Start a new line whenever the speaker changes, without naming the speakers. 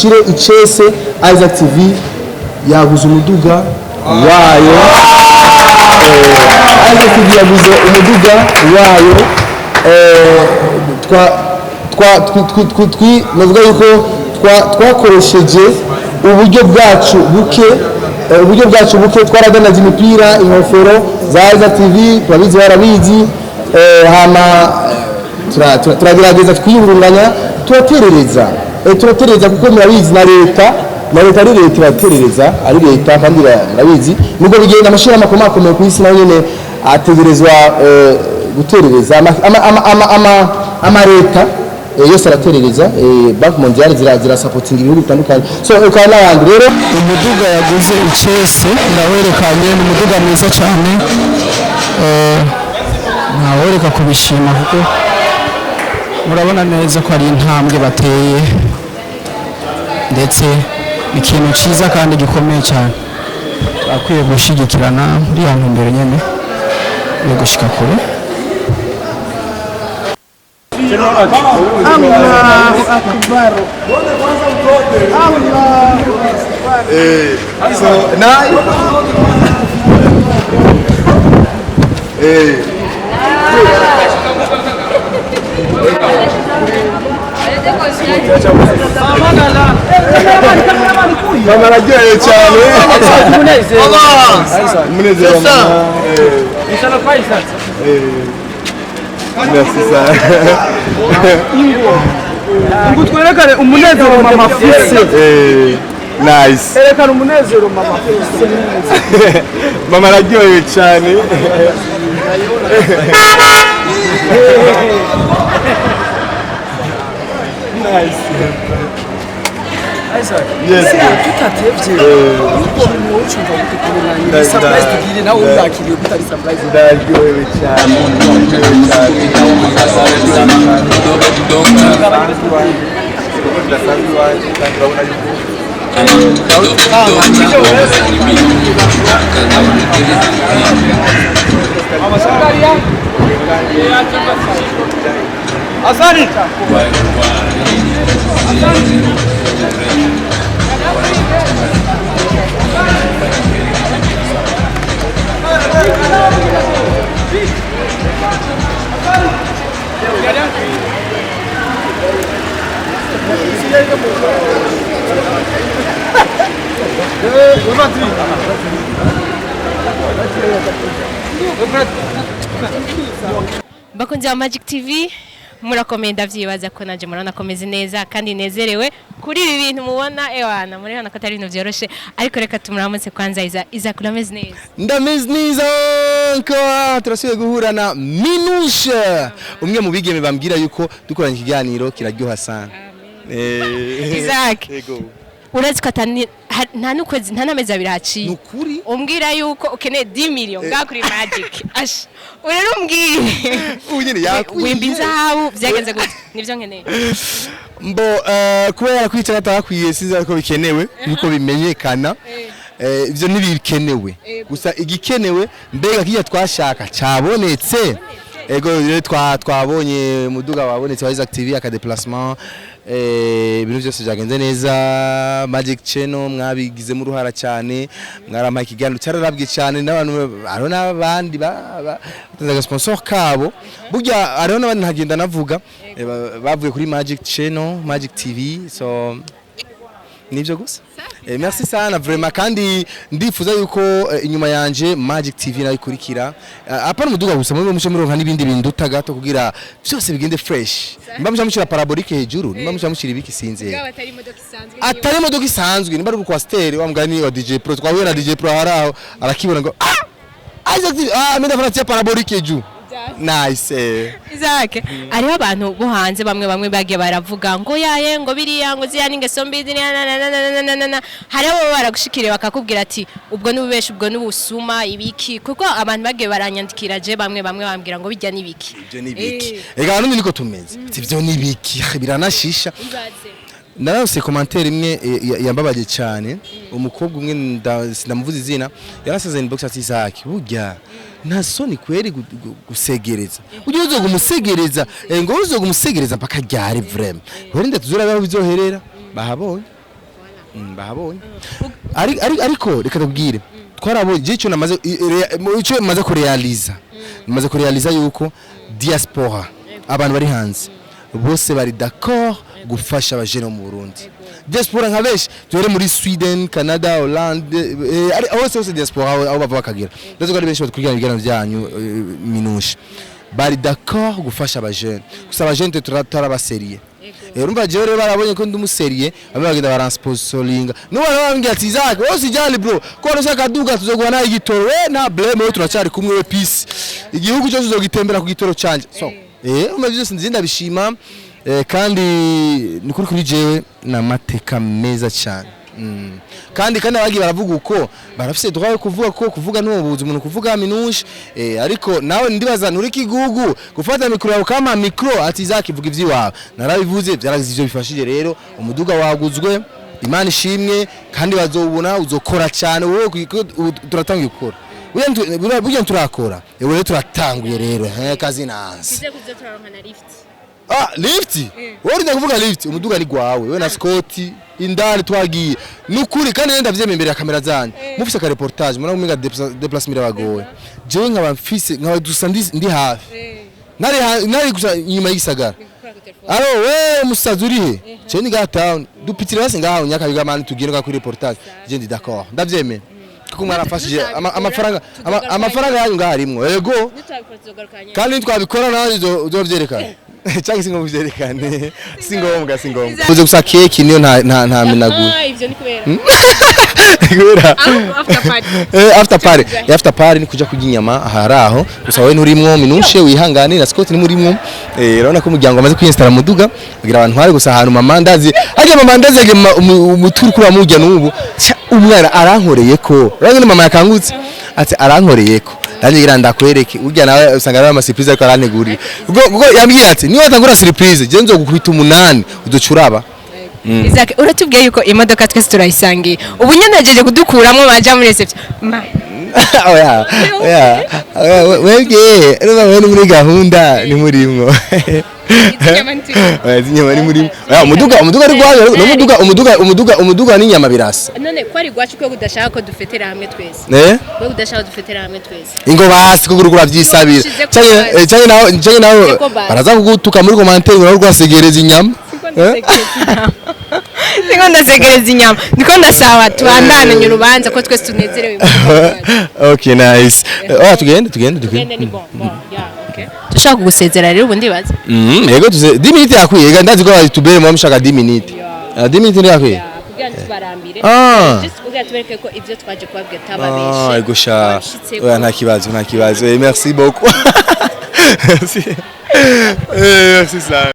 Shire icese, Isaac TV yaguze umuduga wayo. Isaac TV yaguze umuduga wayo. Twa twa twi- twi- twi- twi navuga yuko twakoresheje uburyo bwacu buke, uburyo bwacu buke, twaradanaza imipira, inkofero za Isaac TV, turabizi, barabizi. Hama turagerageza twiyungunganya, turaterereza, turaterereza kuko murabizi na leta ari leta iraterereza, ari leta kandi murabizi nubwo bigenda. Amashyirahamwe akomakomeye ku isi nayo nyene ategerezwa guterereza. Ama leta yose araterereza. Banque mondiale zirasapotinga ibihugu bitandukanye, so ukaba n'abandi rero.
Umuduga yaguze icese ndawerekanye, ni umuduga mwiza cyane. Ntaworeka kubishima kuko murabona neza ko ari intambwe bateye, ndetse ni ikintu cyiza kandi gikomeye cyane. Turakwiye gushyigikirana muri ya ntumbero nyene yo gushika kure.
Allahu akbar. Allahu akbar.
So na mama araryohewe cyane, umunezero wa mama. Merci sana.
Ngo twerekane umunezero mama afise.
Nice.
Erekana umunezero mama afise.
Mama araryohewe cyane. Nice. Yes.
Tutatevye, ikintu wowe ucumva gute kubona iyi surprise tugiriye, nawe uyakiriye gute, ari surprise?
Ndaryohewe cyane, ndaryohewe cyane. Bidasanzwe iwacu kandi urabona yuko
Asani.
Bakunzi ba Magic TV, murakomeye? Ndavyibaza ko nanje murabona komeze neza kandi nezerewe kuri ibi bintu mubona. Ewana, murabona ko atari ibintu vyoroshe, ariko reka tumuramutse kwanza. Iza iza kurameze neza?
Ndameze neza. Nko turasubiye guhura na Minushe, umwe mu bigeme bambwira yuko dukoranye ikiganiro kiraryoha sana.
Isaac.
Yego.
Urazi ko nta n'ukwezi, nta n'amezi 2 haciye
Nukuri.
umbwira yuko ukeneye 10 million ngaha kuri Magic. Ash, urero umbwire.
Ubu nyene yakwiye.
Wimba inzahabu vyagenze gute? Nivyo nkeneye.
Mbo kubera kwicara atakwiye, sinzi ko bikenewe yuko bimenyekana. Ivyo ntibikenewe, gusa igikenewe, mbega kijya twashaka cabonetse? Ego rero twabonye umuduga wabonetse wa Isaac TV, aka déplacement, ibintu byose byagenze neza. Magic Channel mwabigizemo uruhara cyane, mwarampaye ikiganiro cyararabwe cyane n'abantu. Hariho n'abandi batanze aga sponsor kabo burya, hariho n'abandi ntagenda navuga, bavuye kuri Magic Channel, Magic TV, so nibyo gusa. Merci sana vraiment, kandi ndifuza yuko inyuma yanje Magic TV nayo ikurikira. Apana umuduga gusa, muri muce muronka n'ibindi binduta gato kugira byose bigende fresh. Nimba muce mushira parabolique hejuru, nimba muce mushira ibiki, sinze.
Atari imodoka isanzwe.
Atari imodoka isanzwe, nimba ari ukwasteri wa mugani wa DJ Pro, twahuye na DJ Pro hari aho arakibona ngo ah, Isaac TV, ah, mimi ndafana parabolique juu. Nice.
Isaac, hariho abantu bo hanze bamwe bamwe bagiye baravuga ngo yaye, ngo biriya, ngo ziriya n'ingeso mbi ziriya na na na na na na na na. Hariho abo baragushikiriye bakakubwira ati ubwo n'ububeshi, ubwo n'ubusuma, ibiki? Kuko abantu bagiye baranyandikira je bamwe bamwe bambwira ngo bijya n'ibiki.
Ibyo ni ibiki? Ega hano niko tumeze. Ati ibyo ni ibiki, biranashisha.
Ibaze.
Narose commentaire imwe yambabaje cyane. Umukobwa umwe, sindamuvuza izina, yarasaze inbox ati: "Isaac, burya nta soni kweri gusegereza, ujye uzoga umusegereza, ngo uzoga umusegereza mpaka ryari? Vraiment wenda tuzura aho bizoherera." Bahabonye. Bahabonye. Ariko reka tubwire, twarabonye je icyo namaze icyo maze kurealiza, maze kurealiza yuko diaspora, abantu bari hanze bose bari d'accord gufasha abajene bo mu Burundi. Diaspora nka benshi tuhere muri Sweden, Canada, Hollande, ari hose hose diaspora aho bava bakagera, ndazi ko ari benshi badukurikirana ibiganiro byanyu. Minushe bari d'accord gufasha abajene, gusa abajene twe turaba sérieux. Urumva jewe rero barabonye ko ndi umu sérieux, bamwe bagenda baransponsoringa. Nubu barambwira ati: "Isaac, wowe usijali bro, ko wari ushaka duga tuzoguha nawe igitoro, we nta blame, wewe turacyari kumwe, we peace, igihugu cyose uzogitembera ku gitoro canje." So urumva byose nzi ndabishima, kandi ni kuri jewe ni amateka meza cyane. Kandi abagiye baravuga uko barafise droit yo kuvuga, ko kuvuga ntubuza umuntu kuvuga, Minushe. Ariko nawe ndibaza nturi kigugu gufata micro yawe kama micro ati: "Isaac, ivuga ivy'iwawe." Narabivuze, byaragize ivyo bifashije. Rero umuduga waguzwe, Imana ishimwe, kandi bazowubona. Uzokora cyane wowe, kuko ubu turatangiye gukora. Burya turakora. Rero turatanguye rero, kazi nansi.
Tuze kuza turaronka na lift.
Ah, lift. Wowe urinda kuvuga lift, umuduga ni gwawe. Wewe na Scott indani twagiye. Nukuri kandi nenda ndavyemeye imbere ya kamera zanyu. Mufise ka reportage, murabona umenga déplacement irabagoye. Jewe nkaba mfise nkaba dusa ndi hafi. Nari gusa inyuma y'igisagara. Alo we musaza, uri he? Je ni ga town. Dupitira basi ngaho Nyakabiga man, tugire nga kuri reportage. Je ndi d'accord. Ndavyemeye. Kuko mwarafashije amafaranga amafaranga yanyu ngaho harimwo. Yego.
Nitwabikora tuzogaruka nyene.
Kandi twabikora nawe uzovyerekana cyangwa si ngombwa uvyerekane? Si ngombwa, si ngombwa. Uze gusa keki niyo nta menagura.
Ah, ivyo ni kubera
Kubera
ahubwo after party.
After party. After party ni kuja kurya inyama ahari aho gusa. Wowe nturimwo, Minushe, wihangane, na Scott ntimurimwo. Urabona ko umuryango wamaze kwinstara mu muduga kugira abantu hari gusa ahantu mama ndazi harya mama ndazi yagiye umuturi kuri amurya n'ubu. Ca, umwana arankoreye ko urabona nyine mama yakangutse ati arankoreye ko nanjye ngira ndakwereke urya nawe usanga ari ama surprise, ariko arantegurira ubwo yambwiye ati: "Niba watangura surprise, je nzogukubita umunani uducuraba."
Isaac, uratubwiye yuko imodoka twese turayisangiye, ubu nyene ajeje kudukuramo baja muri reception ma.
Oya oya oya, webwe urumva wewe ni muri gahunda, ni murimwo.
Inyama ntituri-
Oya, izi nyama ni murimwo. Oya, umuduga ari gwayo n'umuduga umuduga n'inyama birasa.
None ko ari gwacu, ko udashaka ko dufetera hamwe twese?
Eh.
Ko udashaka dufetera hamwe twese?
Ingo basi ko uriko uravyisabira.
Ushize ku
Canke
basi.
canke nawe
Ushize ko basi.
baraza kugutuka muri commentaire ngo rwasegereza inyama. Eh?
Siko ndasegereza inyama, ndiko ndasaba tubandane urubanza ko twese tunezerewe.
Okay, nice. Oya, tugende tugende tugende.
Tugende, ni bon bon ya okay, dushaka kugusezera rero ubu ndibaza.
Yego, tuze 10 minutes yakwiye. Ega ndazi ko tubere muba mushaka 10 minutes. Ah, 10 minutes yakwiye.
Kugira ngo tubarambire.
Ah.
Just kugira tubereke ko ibyo twaje kubabwira tababeshe.
Ah, ego sha. Oya, nta kibazo, nta kibazo. Merci beaucoup. Merci. Merci sana.